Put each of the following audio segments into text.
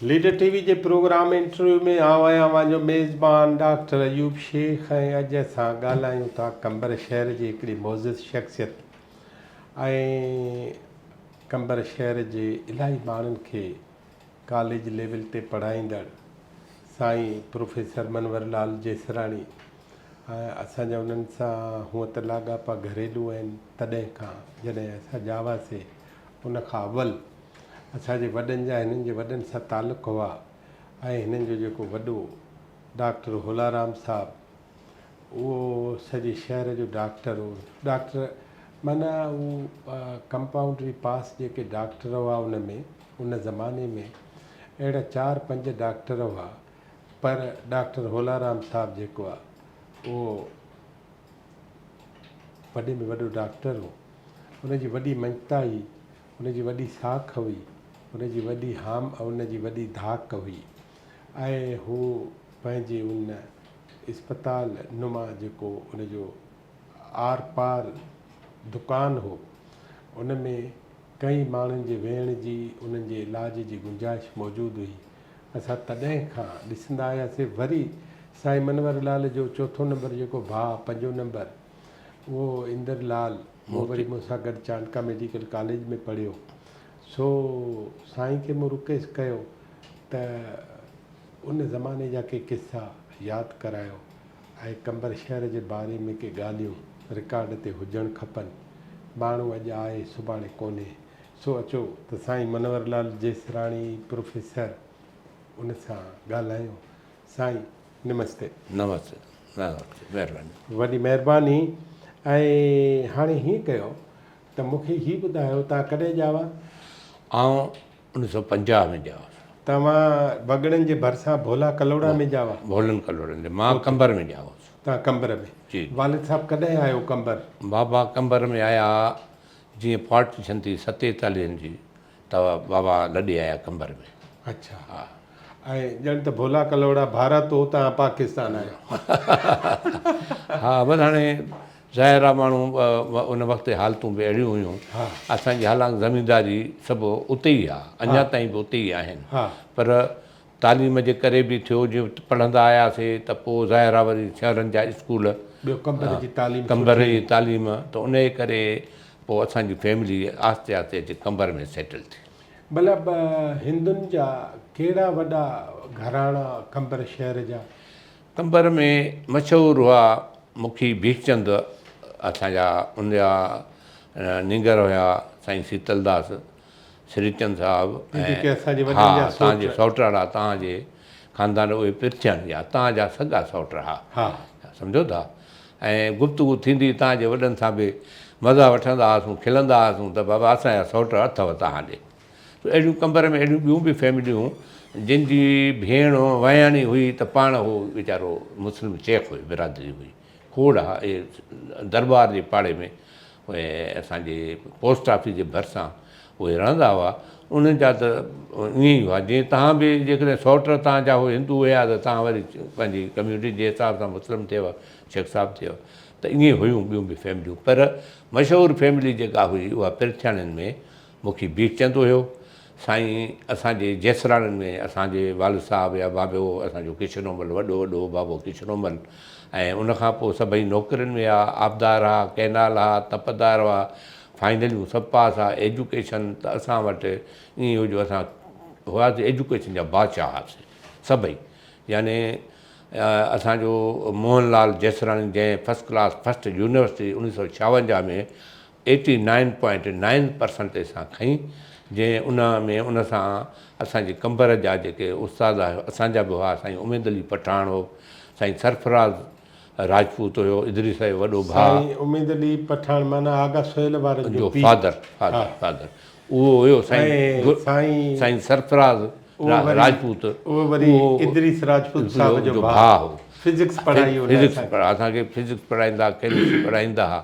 Leader ٽي V جي programme interview ۾ آئون آهيان اوهان جو ميزبان ڊاڪٽر ايوب شيخ ۽ اڄ اسان ڳالهايون ٿا قمبر شهر جي هڪڙي معزز شخصيت ۽ قمبر شهر جي الاهي ماڻهن کي ڪاليج ليول تي پڙهائيندڙ سائين پروفيسر منور لال جيسراڻي ۽ اسان جا انهن سان هونء ته لاڳاپا گهريلو آهن تڏهن کان جڏهن اسان ڄاواسي ان کان اول اسان جي وڏن جا هنن جي وڏن سان تعلق هئا ۽ هنن جو جيڪو وڏو ڊاڪٽر هولارام صاحب اهو سڄي شهر جو ڊاڪٽر هو ڊاڪٽر معنيٰ هو ڪمپائونڊري پاس جيڪي ڊاڪٽر هئا ان ۾ ان زماني ۾ اهڙا چار پنج ڊاڪٽر هئا پر ڊاڪٽر هولارام صاحب جيڪو آهي اهو وڏي ۾ وڏو ڊاڪٽر هو ان جي وڏي مڃتا هئي ان جي وڏي ساک هئي، ان جي وڏي هام ۽ ان جي وڏي ڌاڪ هئي ۽ هو پنهنجي ان اسپتال نما جيڪو ان جو آر پار دڪان هو، ان ۾ ڪئين ماڻهن جي ويهڻ جي، انهن جي علاج جي گنجائش موجود هئي. اسان تڏهن کان ڏسندا آياسين. وري سائين منور لال جو چوٿون نمبر جيڪو ڀاء، پنجون نمبر، اهو اندر لال اهو وري مون سان گڏ چانڊڪا ميڊيڪل ڪاليج ۾ پڙهيو سو سائين کي مون رڪويسٽ ڪيو ته ان زماني جا ڪي قصا ياد ڪرايو ۽ قمبر شهر جي باري ۾ ڪي ڳالهيون رڪارڊ تي هجڻ کپن ماڻهو اڄ آهي سڀاڻي ڪونهي سو اچو ته سائين منور لال جيسراڻي پروفيسر ان سان ڳالهايون سائين نمستي. نمستي نمستي مهرباني. وڏي مهرباني ۽ هاڻي هيئن ڪيو ته مون کي هي ٻڌايو توهان ڪڏهن ڄاوا؟ آئون اڻويهه سو پنجاهه ۾ ڄاوس. توهان وڳڻن جي ڀرسان ڀولا ڪلهوڙا ۾ ڄاوا؟ ڀولن ڪلهوڙن جي مان قمبر ۾ ڄاوس. توهان قمبر ۾. جي. والد صاحب ڪڏهن آيو قمبر؟ بابا قمبر ۾ آيا جيئن پارٽيشن ٿي ستيتاليهن جي ته بابا لڏي آيا قمبر ۾. اڇا ها ۽ ڄڻ ته ڀولا ڪلهوڙا ڀارت هو تان پاڪستان آيو. ها بس هاڻي ظاهر آ ماڻهو ان وقت حالتون به اهڙيون هيون اسان جي حالانڪ زمينداري سڀ اتي ئي آ اڃا تائين به اتي ئي آهن پر تعليم جي ڪري به ٿيو جيئن پڙهندا آياسي ته پوء ظاهر آ وري شهرن جا اسڪول ٻيو قمبر جي تعليم قمبر جي تعليم ته ان جي ڪري پوء اسان جي فيملي آهستي آهستي اچي قمبر ۾ سيٽل ٿي. ڀلا هندن جا ڪهڙا وڏا گهراڻا قمبر شهر جا؟ قمبر ۾ مشهور هئا مکي ڀيڪچند اسان جا ان جا نينگر هيا سائين سيتلداس سريچند صاحب ۽ ها توهان جي سئوٽ ها توهان جي خاندان اهي پرٿيان جا توهان جا سڳا سئوٽ ها سمجهو ٿا ۽ گفتگو ٿيندي توهان جي وڏن سان به مزا وٺندا هئاسون کلندا هئاسون ته بابا اسان جا سئوٽ اٿو توهان ڏي ته اهڙيون قمبر ۾ اهڙيون ٻيون به فيمليون جن جي ڀيڻ واياڻي هئي ته پاڻ هو ويچارو مسلم شيخ هئي برادري هئي کوڙ ها اهي درٻار جي پاڙي ۾ اهي اسان جي پوسٽ آفيس جي ڀرسان اهي رهندا هئا انهن جا ته ائين ئي هئا جيئن توهان به جيڪڏهن سئوٽ توهان جا هو هندو هيا ته توهان وري پنهنجي ڪميونٽي جي حساب سان مسلم ٿيو شيخ صاحب ٿيو ته ائين هيون ٻيون به فيمليون پر مشهور فيملي جيڪا هئي اها پرٿياڻين ۾ مکي بيڪچند هيو. سائين اسان جي جيسراڻين ۾ اسان جي والد صاحب يا بابو اسان جو ڪشنومل وڏو وڏو هو بابو ڪشنومل ۽ ان کان پوء سڀئي نوڪرين ۾ ها آبدار ها ڪئنال ها تپدار هئا فائنليون سڀ پاس ها ايجوڪيشن ته اسان وٽ ائين هو جو اسان هئاسين ايجوڪيشن جا بادشاهه هئاسين سڀئي يعني اسان جو موهن لال جيسراڻي جنهن فرسٽ ڪلاس فرسٽ يونيورسٽي اڻويهه سو ڇاونجاهه ۾ eighty nine point nine percentage سان کنئي جنهن ان ۾ ان سان اسان جي قمبر جا جيڪي استاد اسان جا به هئا سائين اميد علي پٺاڻ هو سائين سرفراز راجپوت هيو ادريس جو وڏو ڀاء سائين اميد علي پٺاڻ معنيٰ آغا سهيل وارن جو پيء فادر فادر فادر اهو هيو سائين سائين سائين سرفراز راجپوت اهو وري ادريس راجپوت صاحب جو ڀاء هو فزڪس پڙهائي فزڪس اسان کي فزڪس پڙهائيندا ڪيمسٽري پڙهائيندا ها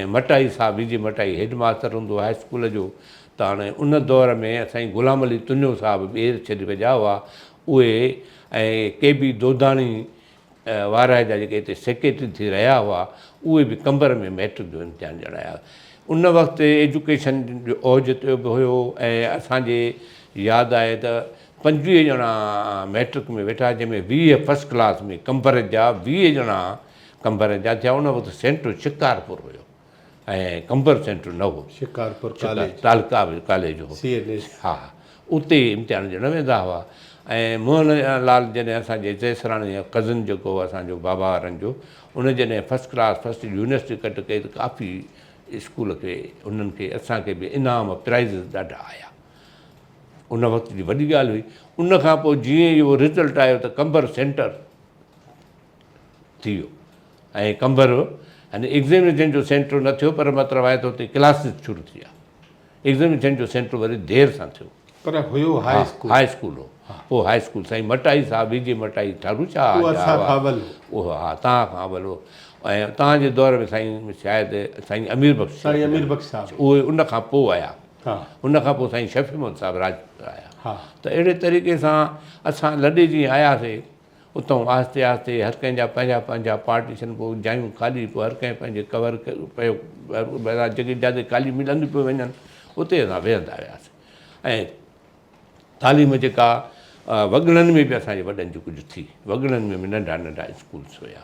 ۽ مٽائي صاحب وي جي مٽائي هيڊ ماستر هوندو هو هاء اسڪول جو ته هاڻي ان دور ۾ سائين غلام علي تنيو صاحب ٻير شريف جا هئا اهي ۽ ڪي بي دوداڻي وارهه جا جيڪي هتي سيڪريٽري ٿي رهيا هئا اهي به قمبر ۾ مئٽرڪ جو امتحان ڏيڻ آيا ان وقت ايجوڪيشن جو اوج تي به هيو ۽ اسان جي ياد آهي ته 25 ڄڻا مئٽرڪ ۾ ويٺا جنهن ۾ 20 فرسٽ ڪلاس ۾ قمبر جا 20 ڄڻا قمبر جا ٿيا ان وقت سينٽر شڪارپور هيو ۽ قمبر سينٽر نه هو. شڪارپور ڪاليج. تعلقه ڪاليج هو. سي اين ايس. ها اتي امتحان ڏيڻ ويندا هئا ۽ موهن لال جڏهن اسان جي جيسراڻي جو ڪزن جيڪو هو اسان جو بابا وارن جو ان جڏهن فرسٽ ڪلاس فرسٽ يونيورسٽي ڪٽ ڪئي ته ڪافي اسڪول کي انهن کي اسان کي به انعام پرائيزز ڏاڍا آيا. ان وقت جي وڏي ڳالهه هئي. ان کان پوء جيئن ئي اهو رزلٽ آيو ته قمبر سينٽر ٿي ويو ۽ قمبر يعني ايگزيمينيشن جو سينٽر نه ٿيو پر مطلب آهي ته اتي ڪلاسز شروع ٿي ويا. ايگزيمينيشن جو سينٽر وري دير سان ٿيو. پر هيو هاء اسڪول. هاء اسڪول هو. پوء هاء اسڪول سائين مٽائي صاحب وي جي مٽائي ٺارو شاهه اهو اسان کان اول هو. اهو ها توهان کان اول هو ۽ توهان جي دور ۾ سائين شايد سائين امير بخش سائين امير بخش صاحب اهي ان کان پوء آيا. ان کان پوء سائين شفيع محمد صاحب راڄپر آيا ته اهڙي طريقي سان اسان لڏي جيئن آياسي اتان آهستي آهستي هر ڪنهن جا پنهنجا پنهنجا پارٽيشن پوء جايون خالي پوء هر ڪنهن پنهنجي ڪور پيو جيڪي جاتي خالي ملنديون پيون وڃن اتي اسان ويهندا وياسي ۽ تعليم جيڪا وڳڻن ۾ به اسان جي وڏن جي ڪجهه ٿي وڳڻن ۾ به ننڍا ننڍا اسڪولس هيا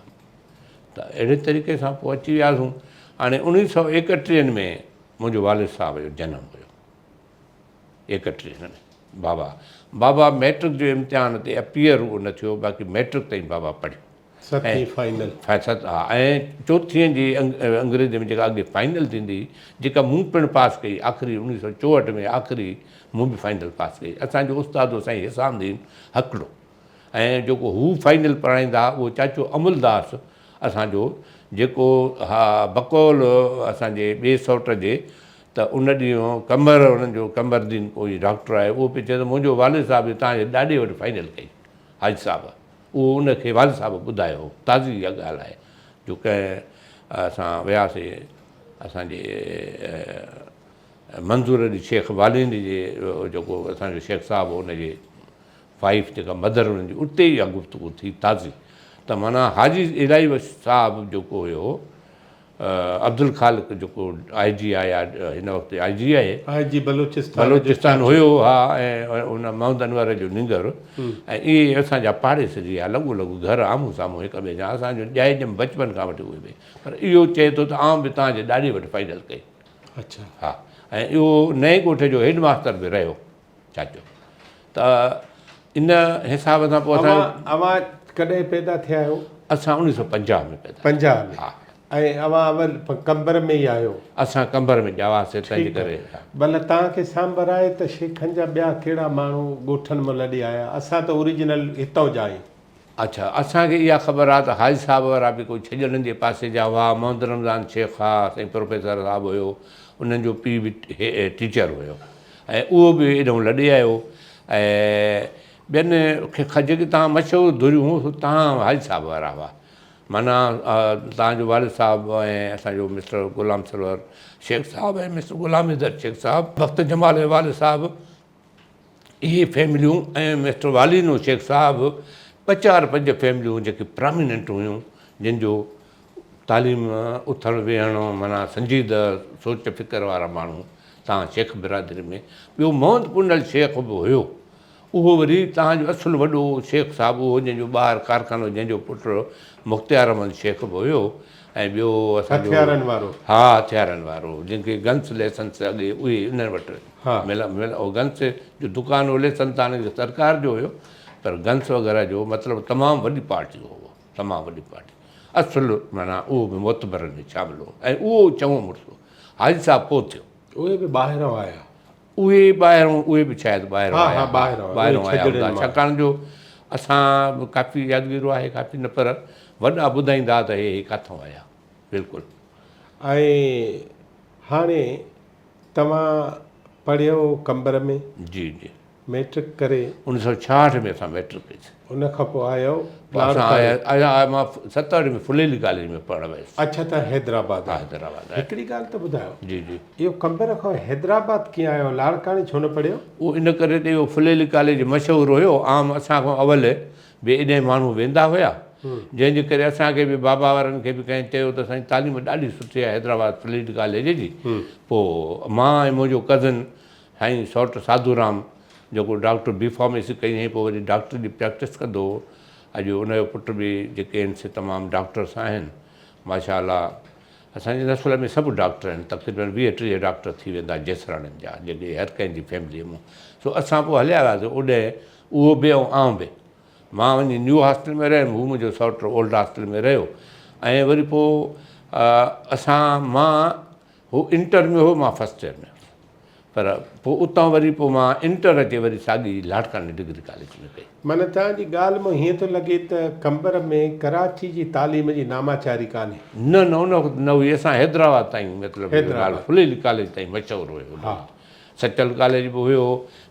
ته اهڙي طريقي سان پوء اچي وياسون هاڻي اڻويهه سو ايڪٽيهن ۾ منهنجو والد صاحب جو جنم هيو ايڪٽيهن ۾ بابا بابا مئٽرڪ جو امتحان تي اپيئر اهو نه ٿيو باقي مئٽرڪ تائين بابا پڙهيو. ستين فائنل. ست ها ۽ چوٿين جي انگريزي ۾ جيڪا اڳي فائنل ٿيندي هئي جيڪا مون پڻ پاس ڪئي آخري اڻويهه سو چوهٺ ۾ آخري مون به فائنل پاس ڪئي اسان جو استاد هو سائين حسام الدين هڪڙو ۽ جيڪو هو فائنل پڙهائيندا ها اهو چاچو املداس اسان جو جيڪو ها بقول اسان جي ٻئي سئوٽ جي ته ان ڏينهن قمر انهن جو قمر الدين ڪوئي ڊاڪٽر آهي اهو پئي چئي ته منهنجو والد صاحب به توهان جي ڏاڏي وٽ فائنل ڪئي حاجي صاحب اهو ان کي والد صاحب ٻڌايو هو تازي اها ڳالهه آهي جو ڪنهن اسان وياسي اسان جي منظور علي شيخ والين جي جيڪو اسان جو شيخ صاحب هو ان جي وائيف جيڪا مدر انهن جي اتي اها گفتگو ٿي تازي ته معنيٰ حاجي الاهي بخش صاحب جيڪو هيو عبدالخالق جيڪو آء جي آهي هن وقت آء جي آهي. آء جي بلوچستان بلوچستان هيو ها ۽ ان محمد انور جو ننگر ۽ اهي اسان جا پاڙيسري هيا لڳو لڳ گهر آمهون سامهون هڪ ٻئي سان اسان جو ڄائي ڄم بچپن کان وٺي اهي ٻئي پر اهو چئي ٿو ته آئون به توهان جي ڏاڏي وٽ فائنل ڪئي. اڇا. ها ۽ اهو نئين ڳوٺ جو هيڊ ماستر به رهيو. چاچو ته ان حساب سان پوء اسان اوهان ڪڏهن پيدا ٿيا آهيو؟ اسان 1950 ۾ پيدا 50 ۾ ها. ۽ اوهان اول قمبر ۾ ئي آهيو؟ اسان قمبر ۾ ڄاواسي تنهن جي ڪري. ڀلا توهان کي سانڀر آهي ته شيخن جا ٻيا ڪهڙا ماڻهو ڳوٺن مان لڏي آيا؟ اسان ته اوريجنل هتان جا آهيون. اڇا اسان کي اها خبر آهي ته حاجي صاحب وارا به ڪوئي ڇڄڙن جي پاسي جا هئا، محمد رمضان شيخ ها، سائين پروفيسر صاحب هيو، انهن جو پيء به ٽيچر هيو ۽ اهو به ايڏهون لڏي آيو ۽ ٻين کي جيڪي تهان مشهور ڌريون سو تهان حاجي صاحب وارا هئا معنيٰ تهان جو والد صاحب ۽ اسان جو مسٽر غلام سرور شيخ صاحب ۽ مسٽر غلام حيدر شيخ صاحب بخت جمال جو والد صاحب اهي فيمليون ۽ مسٽر والينو شيخ صاحب ٻه چار پنج فيمليون جيڪي پراميننٽ هيون جن جو تعليم اٿڻ ويهڻ معنيٰ سنجيده سوچ فڪر وارا ماڻهو تان شيخ برادري ۾ ٻيو محمد پنهل شيخ به هيو اهو وري تان جو اصل وڏو شيخ صاحب اهو جنهن جو ٻاهر ڪارخانو جنهن جو پٽ مختيار احمد شيخ به هيو ۽ ٻيو اسان جو هٿيارن وارو. ها هٿيارن وارو جن کي گنس ليسنس اڳي اهي انهن وٽ مل مل او گنس جو دڪان هو ليسنس ته هاڻي سرڪار جو هيو پر گنس وغيره جو مطلب تمام وڏي پارٽي هو اهو تمام وڏي پارٽي اصل معنيٰ اهو به معتبرن ۾ شامل هو ۽ اهو چڱو مڙس هو حاجي صاحب پوء ٿيو. اهي به ٻاهران آيا. اهي ٻاهرون اهي به شايد ٻاهرون آيا ٻاهرون آيا هوندا ڇاڪاڻ جو اسان به ڪافي يادگيرو آهي ڪافي نه پر وڏا ٻڌائيندا ته هي ڪاٿون آيا بلڪل. ۽ هاڻي توهان پڙهيو قمبر ۾؟ جي جي. ميٽرڪ ڪري. اڻويهه سؤ ڇاهٺ ۾ اسان ميٽرڪ ڪئي سي. ان کان پوء آيو پوء اسان لاڙڪاڻي. آيا آيا مان 67 ۾ ڦليلي ڪاليج ۾ پڙهڻ ويس. اڇا ته حيدرآباد ها حيدرآباد آيا. هڪڙي ڳالهه ته ٻڌايو. جي جي. اهو قمبر کان حيدرآباد ڪيئن آيو لاڙڪاڻي ڇو نه پڙهيو؟ اهو ان ڪري ته اهو ڦليلي ڪاليج مشهور هيو عام اسان کان اول به ايڏهين ماڻهو ويندا هيا جنهن جي ڪري اسان کي به بابا وارن کي به ڪنهن چيو ته سائين تعليم ڏاڍي سٺي آهي حيدرآباد ڦليلي ڪاليج جي پوء مان ۽ منهنجو ڪزن سائين سئوٽ ساڌو رام جيڪو ڊاڪٽر بي فارميسي ڪئي هئائين پوء وري ڊاڪٽر جي پريڪٽس ڪندو هو. اڄ ان جو پٽ به جيڪي آهن سي تمام ڊاڪٽرس آهن. ماشاء الله اسان جي نسل ۾ سڀ ڊاڪٽر آهن تقريبن 20 30 ڊاڪٽر ٿي ويندا جيسراڻين جا جيڪي هر ڪنهن جي فيمليء مان. سو اسان پوء هليا وياسين اوڏي اهو به ۽ آئون به. مان وڃي نيو هاسٽل ۾ رهيم هو منهنجو سئوٽ اولڊ هاسٽل ۾ رهيو ۽ وري پوء اسان مان هو انٽر ۾ هو مان فرسٽ ايئر ۾ هوس پر پوء اتان وري پوء مان انٽر اچي وري ساڳي لاڙڪاڻي ڊگري ڪاليج ۾ ڪئي. معنيٰ توهان جي ڳالهه مان هيئن ٿو لڳي ته قمبر ۾ ڪراچي جي تعليم جي ناماچاري ڪانهي. نه نه ان وقت نه هئي اسان حيدرآباد تائين مطلب ڦليلي ڪاليج تائين مشهور هيو ان وقت. سچل ڪاليج به هيو،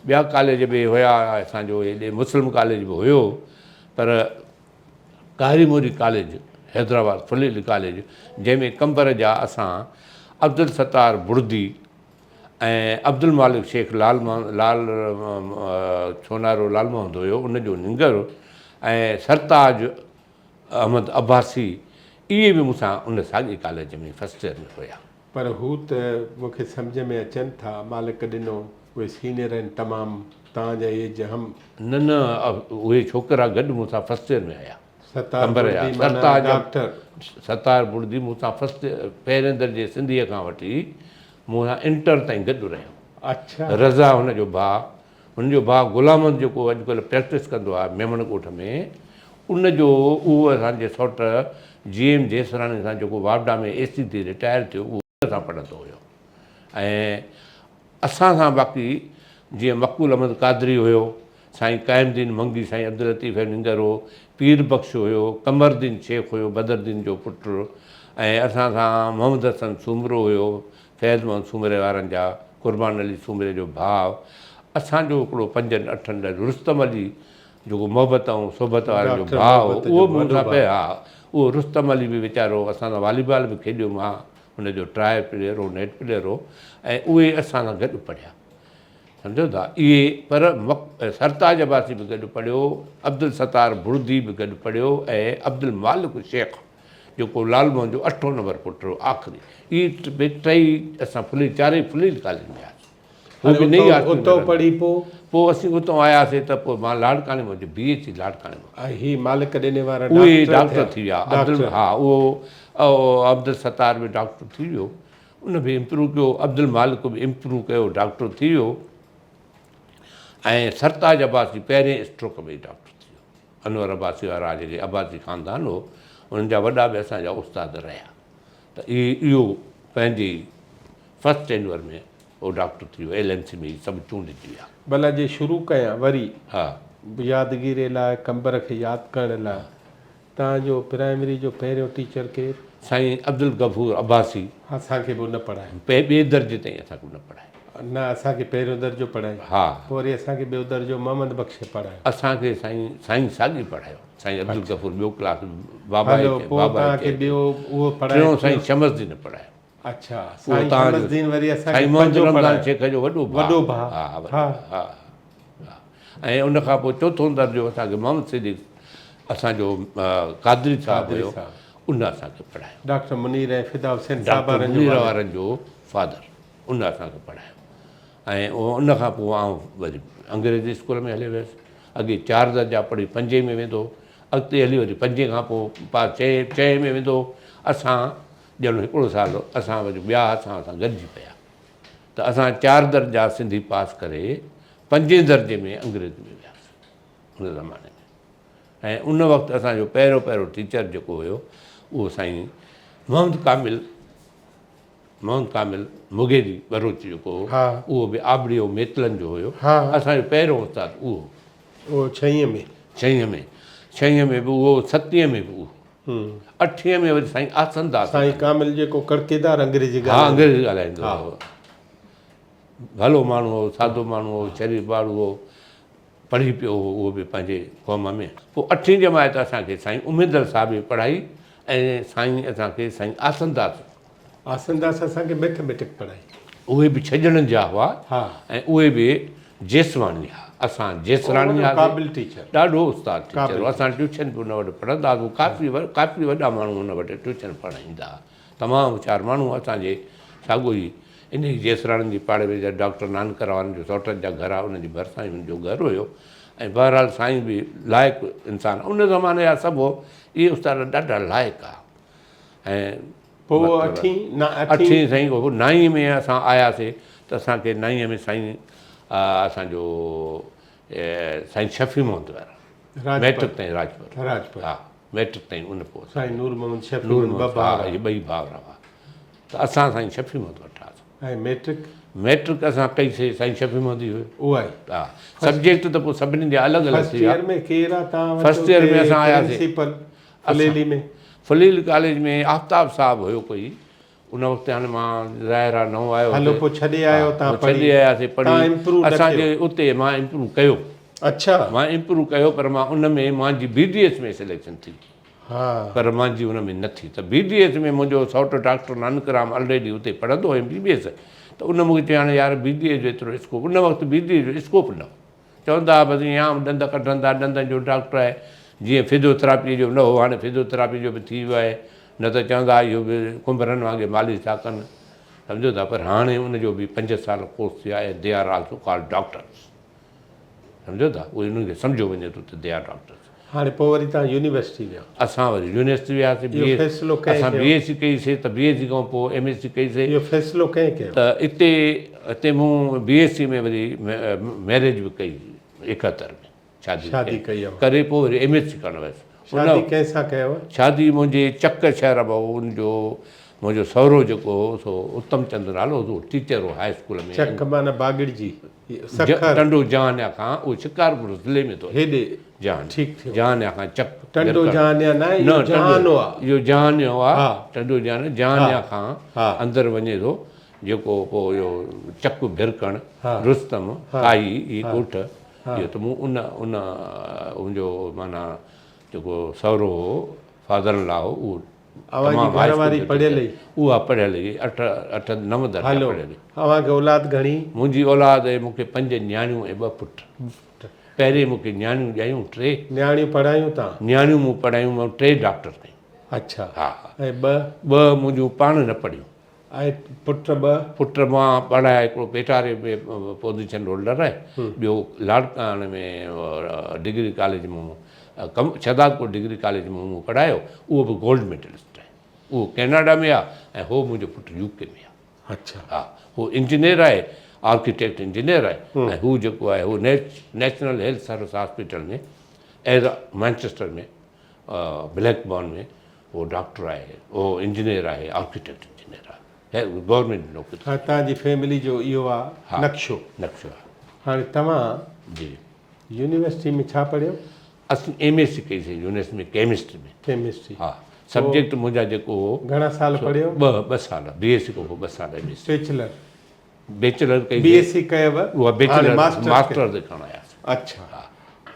ٻيا ڪاليج به هيا، اسان جو هيڏي مسلم ڪاليج به هيو، پر ڪاري موري ڪاليج، حيدرآباد ڦليلي ڪاليج، جنهن ۾ قمبر جا اسان عبدالستار بڙدي ۽ عبدالمالڪ شيخ لال لال ڇونارو لال محمد هيو، ان جو ننگر ۽ سرتاج احمد عباسي، اهي به مون سان ان ساڳئي ڪاليج ۾ فرسٽ ايئر ۾ هيا. پر هو ته مون کي سمجهه ۾ اچن ٿا، مالڪ ڏنو، اهي سينئر آهن تمام، توهان جا ايج هم. نه نه اهي ڇوڪرا گڏ مون سان فرسٽ ايئر ۾ آيا. ستار بڙدي معنيٰ ڊاڪٽر. ستار بڙدي مون سان فرسٽ پهرين درجي سنڌيء کان وٺي مون سان انٽر تائين گڏ رهيو. اڇا. رضا هن جو ڀاء، هن جو ڀاء غلام محمد جيڪو اڄڪلهه پريڪٽس ڪندو آهي ميمڻ ڳوٺ ۾ ان جو اهو اسان جي سئوٽ جي ايم جيسراڻي سان جيڪو واپڊا ۾ اي سي ٿي رٽائر ٿيو اهو ان سان پڙهندو هيو ۽ اسان سان باقي جيئن مقبول احمد قادري هيو سائين قائم الدين منگي سائين عبداللطيف جو ننگر هو پير بخش هيو قمر الدين شيخ هيو بدر الدين جو پٽ ۽ اسان سان محمد حسن سومرو هيو فيض محمد سومري وارن جا قربان علي سومري جو ڀاء اسان جو هڪڙو پنجن اٺن ڏهن رستم علي جيڪو محبت ۽ صحبت وارن جو ڀاء هو اهو به مون سان پئي ها اهو رستم علي به ويچارو اسان سان والي بال به کيڏيو مان هن جو ٽراء پليئر هو نيٽ پليئر هو ۽ اهي اسان سان گڏ پڙهيا سمجهو ٿا اهي پر سرتاج عباسي به گڏ پڙهيو عبدالستار بڙدي به گڏ پڙهيو ۽ عبدالمالڪ شيخ جيڪو لال موهن جو اٺون نمبر پٽ هو آخري اهي ٽئي اسان ڦليل چارئي ڦليل ڪاليج ۾ آياسين هو به نئين هاسٽل ۾ اتو پڙهي پوء؟ پوء اسين اتو آياسين ته پوء مان لاڙڪاڻي مان بي ايڇ سي لاڙڪاڻي مان. ۽ هي مالڪ ڏني وارا اهي ڊاڪٽر ٿي ويا عبدل ها اهو عبدالستار به ڊاڪٽر ٿي ويو ان به امپروو ڪيو عبدالمالڪ به امپروو ڪيو ڊاڪٽر ٿي ويو ۽ سرتاج عباسي پهرين اسٽروڪ ۾ ڊاڪٽر ٿي ويو انور عباسي وارا جيڪي عباسي خاندان هو انهن جا وڏا به اسان جا استاد رهيا ته اهو پنهنجي فرسٽ ٽينور ۾ اهو ڊاڪٽر ٿي ويو ايل ايم سي ۾ هي سڀ چونڊجي ويا. ڀلا جي شروع ڪيان وري يادگيري لاء قمبر کي ياد ڪرڻ لاء توهان جو پرائمري جو پهريون ٽيچر ڪير؟ سائين عبدالغفور عباسي. اسان کي به ان پڙهايو. ٻئي درجي تائين اسان کي ان پڙهايو. نه اسان کي پهريون درجو پڙهايو. ها. پوء وري اسان کي ٻيو درجو محمد بخش پڙهايو. اسان کي سائين سائين ساڳي پڙهايو. سائين عبدالغفور ٻيو ڪلاس بابا هلو پوء توهان کي ٻيو اهو پڙهايو. ٽيون سائين شمس الدين پڙهايو. اڇا سائين شمس الدين وري اسان کي سائين محمد رمضان شيخ جو وڏو ڀاء. وڏو ڀاء. ها ها ها. ۽ ان کان پوء چوٿون درجو اسان کي محمد صديق اسان جو قادري صاحب هيو ان اسان کي پڙهايو. ڊاڪٽر منير ۽ فدا حسين صاحب وارن جو منير وارن جو فادر ان اسان کي پڙهايو ۽ ان کان پوء آئون وري انگريزي اسڪول ۾ هليو ويس. اڳي چار درجا پڙهي پنجين ۾ ويندو هو اڳتي هلي وري پنجين کان پوء پاس ڇهين ۾ ويندو هو. اسان ڄڻ هڪڙو سال اسان وري ٻيا اسان سان گڏجي پيا ته اسان چار درجا سنڌي پاس ڪري پنجين درجي ۾ انگريزي ۾ وياسين ان زماني ۾ ۽ ان وقت اسان جو پهريون پهريون ٽيچر جيڪو هيو اهو سائين محمد ڪامل محمد ڪامل مغيري ٻروچ جيڪو هو اهو به آبڙي ۽ ميتلن جو هيو اسان جو پهريون استاد اهو اهو ڇهين ۾ ڇهين ۾ ڇهين ۾ به اهو ستين ۾ به اهو اٺين ۾ وري سائين آسن داس سائين ڪامل جيڪو ڪڙڪيدار انگريزي ڳالهائيندو ها انگريزي ڳالهائيندو هو ڀلو ماڻهو هو، سادو ماڻهو هو، شريف ٻاڙو هو، پڙهي پيو هو اهو به پنهنجي قوم ۾. پوء اٺين جماعت اسان کي سائين اميدل صاحب به پڙهائي ۽ سائين اسان کي سائين آسنداس. آسنداس اسان کي مئٿميٽڪ پڙهائي. اهي به ڇڄڻن جا هئا ۽ اهي به جيسواڻي ها. اسان جيسراڻي هئاسين. قابل ٽيچر. ڏاڍو استاد ٽيچر هو. اسان ٽيوشن به ان وٽ پڙهندا هئاسون. ڪافي ڪافي وڏا ماڻهو ان وٽ ٽيوشن پڙهڻ ايندا هئا. تمام هوشيار ماڻهو اسان جي ساڳيو ئي انهيء جيسراڻين جي پاڙي ۾ جا ڊاڪٽر نانڪر وارن جو سئوٽن جا گهر ها، انهن جي ڀرسان ئي هن جو گهر هيو ۽ بهرحال سائين به لائق انسان، ان زماني جا سڀ اهي استاد ڏاڍا لائق ها ۽ پوء اٺين، نه اٺين. اٺين سائين پوء نائين ۾ اسان آياسي ته اسان کي نائين ۾ سائين اسان جو سائين شفيع محمد وارا ميٽرڪ تائين راجپر راجپر ها ميٽرڪ تائين ان پوء سائين نور محمد شفيع نور محمد ٻه ڀائر ها اهي ٻئي ڀائر هئا ته اسان سائين شفيع محمد وٽ هئاسون. ۽ ميٽرڪ؟ ميٽرڪ اسان ڪئي سي سائين شفيع محمد ئي هيو. اها ئي. ها سبجيڪٽ ته پوء سڀني جا الڳ الڳ ٿي ويا. فرسٽ ايئر ۾ ڪير آ توهان وٽ فرسٽ ايئر ۾ اسان آياسي. پرنسپل ڦليلي ۾؟ ڦليلي ڪاليج ۾ آفتاب صاحب هيو ڪوئي ان وقت هاڻي مان ظاهر آ نئون آيو هلو پوء ڇڏي آيو تان پڙهي ڇڏي آياسي پڙهي اسان جي اتي مان امپروو ڪيو. اڇا. مان امپروو ڪيو پر مان ان ۾ مانجي بي ڊي ايس ۾ سليڪشن ٿي. ها. پر مانجي ان ۾ نه ٿي ته بي ڊي ايس ۾ منهنجو سئوٽ ڊاڪٽر نانڪ رام الريڊي اتي پڙهندو هو ايم بي بي ايس ته ان مونکي چيو هاڻي يار بي ڊي ايس جو ايترو اسڪوپ ان وقت بي ڊي ايس جو اسڪوپ نه هو چوندا هئا بس ائين عام ڏند ڪڍن ٿا ڏندن جو ڊاڪٽر آهي جيئن فزيوٿراپي جو نه هو هاڻي فزيوٿراپي جو به ٿي ويو آهي نه ته چوندا هئا اهو به ڪنڀرن وانگي مالش ٿا ڪن سمجهو ٿا پر هاڻي ان جو به پنج سال ڪورس ٿيو آهي they are also called doctors سمجهو ٿا اهي انهن کي سمجهيو وڃي ٿو ته they are doctors. هاڻي پوء وري توهان يونيورسٽي ويا. اسان وري يونيورسٽي وياسي بي اهو ايس فيصلو ڪنهن اسان ڪيو؟ بي ايس سي ڪئي سي ته بي ايس سي کان پوء ايم ايس سي ڪئي سي. اهو فيصلو ڪنهن ڪيو؟ ته اتي اتي مون بي ايس سي ۾ وري ميريج به ڪئي 71 ۾ شادي شادي ڪئي اوهان. ڪري پوء وري ايم ايس سي ڪرڻ ويس. شادي ڪنهن سان ڪيو؟ شادي منهنجي چڪ شهر مان هو ان جو منهنجو سهرو جيڪو هو سو اتم چند نالو هوس اهو ٽيچر هو هاء اسڪول ۾. چڪ معنيٰ باگڙجي سکر. ٽنڊو جهانيان کان اهو شڪارپور ضلعي ۾ ٿو اچي. هيڏي جهان ٺيڪ ٿيو. جهانيان کان چڪ ٽنڊو جهانيان نه اهو جهانو آ. اهو جهانيو آ ٽنڊو جهانيان جهانيان کان اندر وڃي ٿو جيڪو پوء اهو چڪ ڀرڪڻ رستم کاهي اهي ڳوٺ اهو ته مون ان ان منهنجو معنيٰ جيڪو سهرو هو فادر ان لا هو اهو اوهان جي گهر واري پڙهيل هئي؟ اها پڙهيل هئي اٺ اٺ نو درجا پڙهيل هئي. اوهان کي اولاد گهڻي؟ منهنجي اولاد مون کي پنج نياڻيون ۽ ٻه پٽ. پهرين مون کي نياڻيون ڄايون ٽي. نياڻيون پڙهايون تان؟ نياڻيون مون پڙهايون مون ٽي ڊاڪٽر ڪيون. اڇا ها. ۽ ٻه؟ ٻه منهنجون پاڻ نه پڙهيون. ۽ پٽ ٻه؟ پٽ مان پڙهايا هڪڙو پيٽاري ۾ پوزيشن هولڊر آهي ٻيو لاڙڪاڻي ۾ ڊگري ڪاليج ۾ مون ڪم شهدادپور ڊگري ڪاليج ۾ مون پڙهايو اهو به گولڊ ميڊلسٽ آهي اهو ڪيناڊا ۾ آهي ۽ هو منهنجو پٽ يو ڪي ۾ آهي. اڇا. ها هو انجنيئر آهي آرڪيٽيڪٽ انجنيئر آهي ۽ هو جيڪو آهي هو national health service hospital ۾ as Manchester ۾ Blackburn ۾ هو ڊاڪٽر آهي هو انجنيئر آهي آرڪيٽيڪٽ انجنيئر آهي گورنمينٽ نوڪري. هاڻي توهان جي فيملي جو اهو آ نقشو. نقشو آ. هاڻي توهان جي. يونيورسٽي ۾ ڇا پڙهيو؟ اسين ايم ايس سي ڪئي سين يونيورسٽي ۾ ڪيمسٽري ۾. ڪيمسٽري. ها سبجيڪٽ منهنجا جيڪو هو. گهڻا سال پڙهيو؟ ٻه ٻه سال بي ايس سي کان پوء ٻه سال M S C. Bachelor. Bachelor ڪئي بي ايس سي ڪيو اها بيچلر ماسٽر تي ڪرڻ آياسين. اڇا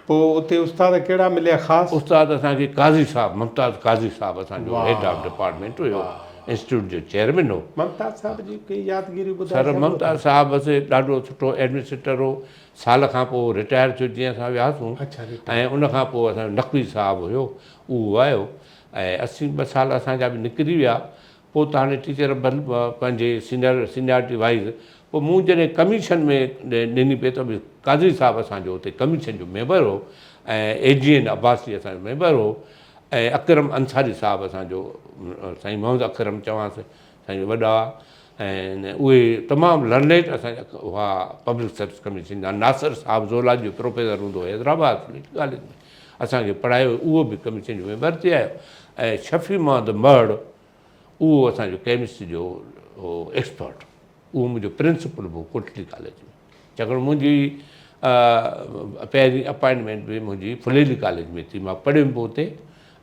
پوء اتي استاد ڪهڙا مليا خاص؟ استاد اسان کي قاضي صاحب ممتاز قاضي صاحب اسان جو head of department have institute جو چيئرمين هو. ممتاز صاحب جي ڪي يادگيريون ٻڌائي سر ممتاز صاحب بس ڏاڍو سٺو ايڊمنسٽريٽر هو سال کان پوء رٽائر ٿيو جيئن اسان وياسون ۽ ان کان پوء اسان جو نقوي صاحب هيو اهو آيو ۽ اسين ٻه سال اسان جا به نڪري ويا پوء ته هاڻي ٽيچر پنهنجي سينئر سينيارٽي وائيز پوء مون جڏهن ڪميشن ۾ ڏني پئي ته به قاضي صاحب اسان جو اتي ڪميشن جو ميمبر هو ۽ اي جي اين عباسي اسان جو ميمبر هو ۽ اڪرم انصاري صاحب اسان جو سائين محمد اڪرم چوانس سائين وڏا ۽ اهي تمام لرنيڊ اسان جا هئا پبلڪ سروس ڪميشن جا ناصر صاحب زولاجي جو پروفيسر هوندو هو حيدرآباد ڪاليج ۾ اسان کي پڙهايو اهو به ڪميشن جو ميمبر ٿي آيو ۽ شفيع محمد مهڙ اهو اسان جو ڪيمسٽري جو هو ايڪسپرٽ اهو منهنجو پرنسپل به هو ڪوٽڙي ڪاليج ۾ ڇاڪاڻ منهنجي پهرين اپائنٽمينٽ به منهنجي ڦليلي ڪاليج ۾ ٿي مان پڙهيم به اتي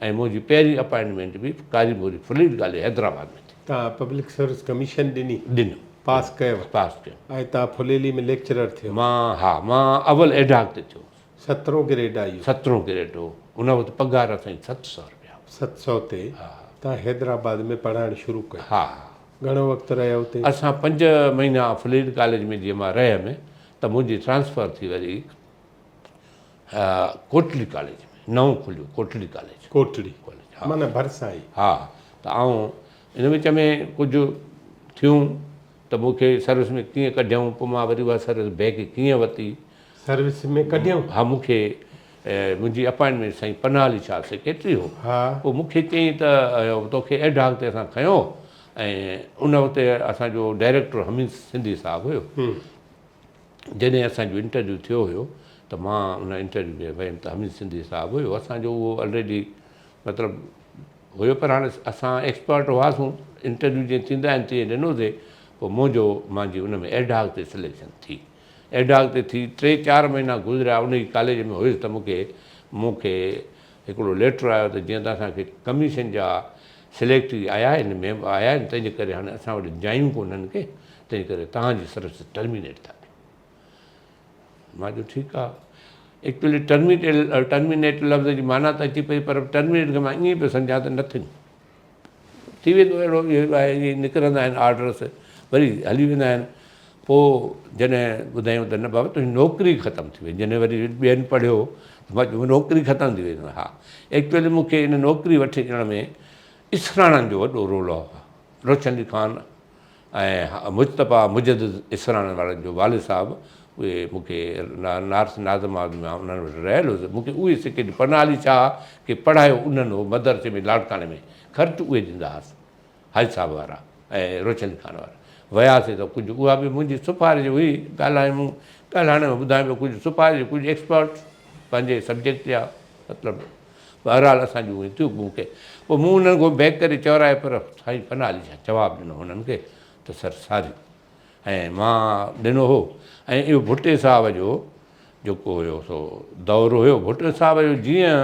۽ منهنجي پهرين اپائنٽمينٽ به قاضي موري ڦليلي ڪاليج حيدرآباد ۾ ٿي. توهان پبلڪ سروس ڪميشن ڏني؟ ڏنم. پاس ڪيو؟ پاس ڪيم. ۽ توهان ڦليلي ۾ ليڪچرر ٿيو؟ مان ها مان اول ايڊهاڪ تي ٿيو هوس. سترهون گريڊ آئي. سترهون گريڊ هو. ان وقت پگهار اسان جي 700 رپيا هئي. 700 تي توهان حيدرآباد ۾ پڙهائڻ شروع ڪيو. ها. گهڻو وقت رهيا اتي؟ اسان پنج مهينا فليڊ ڪاليج ۾ جيئن مان رهيم ته منهنجي ٽرانسفر ٿي وري ڪوٽڙي ڪاليج ۾ نئون کليو ڪوٽڙي ڪاليج. ڪوٽڙي ڪاليج ها. معنيٰ ڀرسان ئي. ها ته آئون ان وچ ۾ ڪجهه ٿيون. ته مون کي سروس ۾ ڪيئن ڪڍيائون، پوء مان وري اها سروس بيڪ ڪيئن ورتي. سروس ۾ ڪڍيائون؟ ها مون کي منهنجي اپائنٽمينٽ سائين پناهه علي شاهه سيڪريٽري هو. پوء مون کي چيائين ته توکي ايڊهاڪ تي اسان کنيو ۽ ان وقت اسان جو ڊائريڪٽر حميد سنڌي صاحب هيو. جڏهن اسان جو انٽرويو ٿيو هيو ته مان ان انٽرويو ۾ ويم ته حميد سنڌي صاحب هيو اسان جو اهو الريڊي مطلب هيو پر هاڻي اسان ايڪسپرٽ هئاسون انٽرويو جيئن ٿيندا آهن تيئن ڏنوسي پوء منهنجو مانجي ان ۾ ايڊهاڪ تي سليڪشن ٿي ايڊهاڪ تي ٿي ٽي چار مهينا گذريا ان ئي ڪاليج ۾ هيس ته مون کي مون کي هڪڙو ليٽر آيو ته جيئن ته اسان کي ڪميشن جا سليڪٽي آيا آهن ميمبر آيا آهن تنهن جي ڪري هاڻي اسان وٽ جايون ڪونهن ڪي تنهن ڪري توهان جي سروس ٽرمينيٽ ٿا ڪيون. مان چيو ٺيڪ آ. ايڪچولي ٽرميٽ ٽرمينيٽ لفظ جي معنيٰ ته اچي پئي پر ٽرمينيٽ کي مان ائين پيو سمجهان ته نٿنگ ٿي ويندو اهڙو اهو آهي ائين نڪرندا آهن آرڊرس وري هلي ويندا آهن پوء جڏهن ٻڌايون ته نه بابا تنهنجي نوڪري ختم ٿي وئي جڏهن وري ٻين پڙهيو ته مان چيو نوڪري ختم ٿي وئي ها ايڪچولي مون کي ان نوڪري وٺي ڏيڻ ۾ اسراڻن جو وڏو رول هو روشن علي خان ۽ مجتبيٰ مجدد اسراڻ وارن جو والد صاحب اهي مون کي نارس ناظم آباد ۾ انهن وٽ رهيل هيس مون کي اهي سکي پناهه علي شاهه کي پڙهايو انهن هو مدرسي ۾ لاڙڪاڻي ۾ خرچ اهي ڏيندا هئس حاجي صاحب وارا ۽ روشن خان وارا وياسي ته ڪجهه اها به منهنجي سفارش هئي ڳالهايم ڳالهائڻ ۾ ٻڌايم پيو ڪجهه سفارش ڪجهه ايڪسپرٽ پنهنجي سبجيڪٽ جا مطلب بهرحال اسان جون اهي ٿيون مون کي پوء مون انهن کان بيڪ ڪري چورائي پر سائين پناهه علي شاهه جواب ڏنو هنن کي ته سر ساري ۽ مان ڏنو هو ۽ اهو ڀٽي صاحب جو جيڪو هيو سو دور هيو ڀٽي صاحب جو جيئن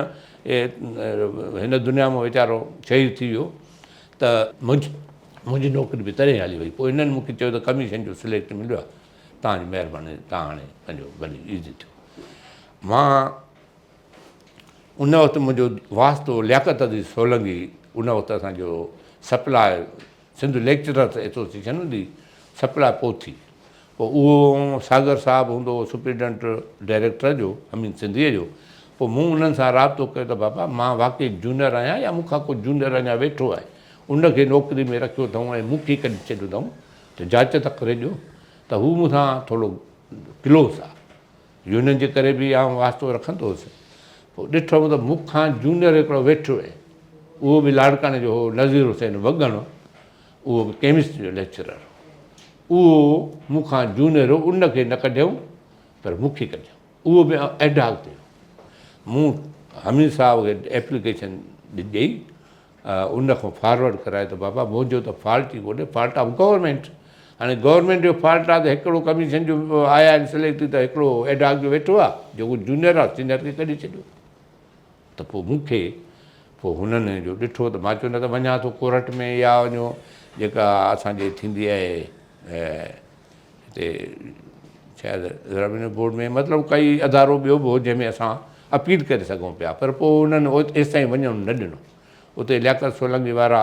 هن دنيا مان ويچارو شهيد ٿي ويو ته منهنجي منهنجي نوڪري به تڏهن هلي وئي پوء هنن مون کي چيو ته ڪميشن جو سليڪٽ مليو آهي توهان جي مهرباني توهان هاڻي پنهنجو ڀلي ايزي ٿيو مان ان وقت منهنجو واسطو لياقت عزيز سولنگي ان وقت اسان جو سپلاء سنڌ ليڪچررس ايسوسيئيشن هوندي سپلاء پوٿي پوء اهو ساگر صاحب هوندو هو سپرنٽينڊنٽ ڊائريڪٽر جو امين سنڌيء جو پوء مون انهن سان رابطو ڪيو ته بابا مان واقعي جونيئر آهيان يا مون کان ڪو جونيئر اڃا ويٺو آهي ان کي نوڪري ۾ رکيو اٿئون ۽ مون کي ڪڍي ڇڏيو اٿئون ته جاچ ته ڪري ڏيو ته هو مون سان ٿورو ڪلوز آهي يونين جي ڪري به آئون واسطو رکندو هوس. پوء ڏٺم ته مون کان جونيئر هڪڙو ويٺو اهي. اهو به لاڙڪاڻي جو هو نذير حسين وڳڻ، اهو به ڪيمسٽري جو ليڪچرر هو. اهو مون کان جونيئر هو، ان کي نه ڪڍيائون پر مون کي ڪڍيائون. اهو به ايڊهاڪ تي هو. مون حميد صاحب کي ايپليڪيشن ڏئي ان کان فارورڊ ڪرائي ته بابا منهنجو ته فالٽ ئي ڪونهي فالٽ آف گورنمينٽ هاڻي گورنمينٽ جو فالٽ آهي ته هڪڙو ڪميشن جو آيا آهن سليڪٽ ته هڪڙو ايڊاڪ جو ويٺو آهي جيڪو جونيئر آهي سينئر کي ڪڍي ڇڏيو ته پوء مون کي پوء هنن جو ڏٺو ته مان چيو نه ته وڃان ٿو ڪورٽ ۾ يا وڃو جيڪا اسانجي ٿيندي آهي هتي شايد روينيو بورڊ ۾ مطلب ڪائي ادارو ٻيو به هو جنهن ۾ اسان اپيل ڪري سگهون پيا پر پوء انهن ايستائين وڃڻ نه ڏنو اتي لياقت سولنگي وارا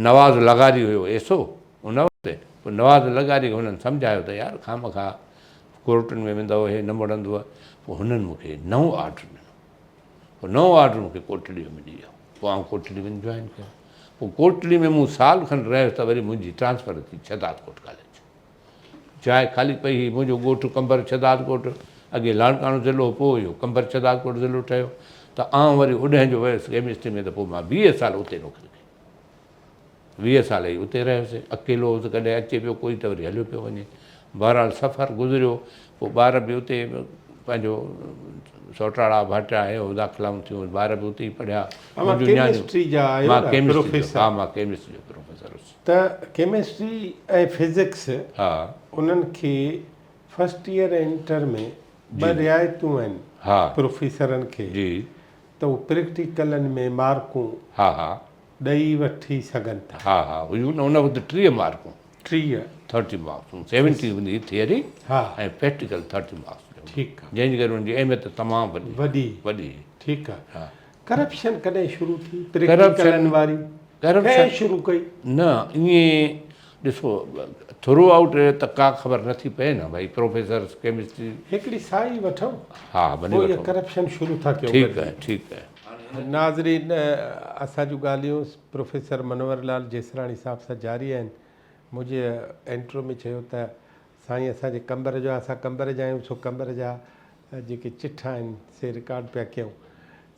نواز لغاري هيو ايس او ان وقت پوء نواز لغاري کي هنن سمجهايو ته يار خامخواه ڪورٽن ۾ ويندؤ هي نه مڙندو پوء هنن مون کي نئون آرڊر ڏنو پوء نئون آرڊر مون کي ڪوٽڙي جو ملي ويو پوء آئون ڪوٽڙي وڃي جوائن ڪيو پوء ڪوٽڙي ۾ مون سال کن رهيس ته وري منهنجي ٽرانسفر ٿي شهدادڪوٽ ڪاليج. جاء خالي پئي هئي. منهنجو ڳوٺ قمبر شهدادڪوٽ، اڳي لاڙڪاڻو ضلعو هو، پوء اهو قمبر شهدادڪوٽ ضلعو ٺهيو ته آئون وري اوڏهن جو ويس ڪيمسٽري ۾ ته پوء مان 20 سال اتي نوڪري ڪئي. 20 سال ئي اتي رهيس. اڪيلو هوس، ڪڏهن اچي پيو ڪوئي ته وري هليو پيو وڃي. بهرحال سفر گذريو، پوء ٻار به اتي پنهنجو سوٽاڙا ڀاٽيا هي هو داخلائون ٿيون، ٻار به اتي ئي پڙهيا. اوهان منهنجون نياڻيون ڪيمسٽري جا آهيو مان نه ڪيمسٽري جو پروفيسر؟ ها مان ڪيمسٽري جو پروفيسر هوس. ته ڪيمسٽري ۽ فزڪس ها. انهن کي فرسٽ ايئر ۽ انٽر ۾ ٻه جي. رعايتون آهن ها. پروفيسرن کي جي. ته هو پريڪٽيڪلن ۾ مارڪون ها ها. ڏئي وٺي سگهن ٿا. ها ها هيون نه ان وقت 30 مارڪون. 30. 30 مارڪس 70 هوندي هئي ٿيوري ها. ۽ پريڪٽيڪل 30 مارڪس جو هوندو. ٺيڪ آ. جنهن جي ڪري ان جي اهميت تمام وڏي وڏي. وڏي هئي. ٺيڪ آ. ها. ڪرپشن ڪڏهن شروع ٿي؟ پريڪٽيڪلن واري ڪرپشن ڪنهن شروع ڪئي؟ نه ائين ڏسو ٿرو آئوٽ ته ڪا خبر نٿي پئي نه ڀائي پروفيسرس ڪيمسٽري. هڪڙي ساهي وٺون ها ڀلي پوء اها وٺو. ڪرپشن شروع ٿا ڪيون ٺيڪ گڏجي. آهي ٺيڪ آهي. ناظرين اسان جون ڳالهيون پروفيسر منور لال جيسراڻي صاحب سان جاري آهن. منهنجي انٽرو ۾ چيو ته سائين اسان جي قمبر جو اسان قمبر جا آهيون سو قمبر جا جيڪي چٺا آهن سي رڪارڊ پيا ڪيون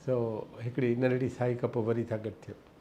سو هڪڙي ننڍڙي سائي کان پوء وري ٿا گڏ ٿيون.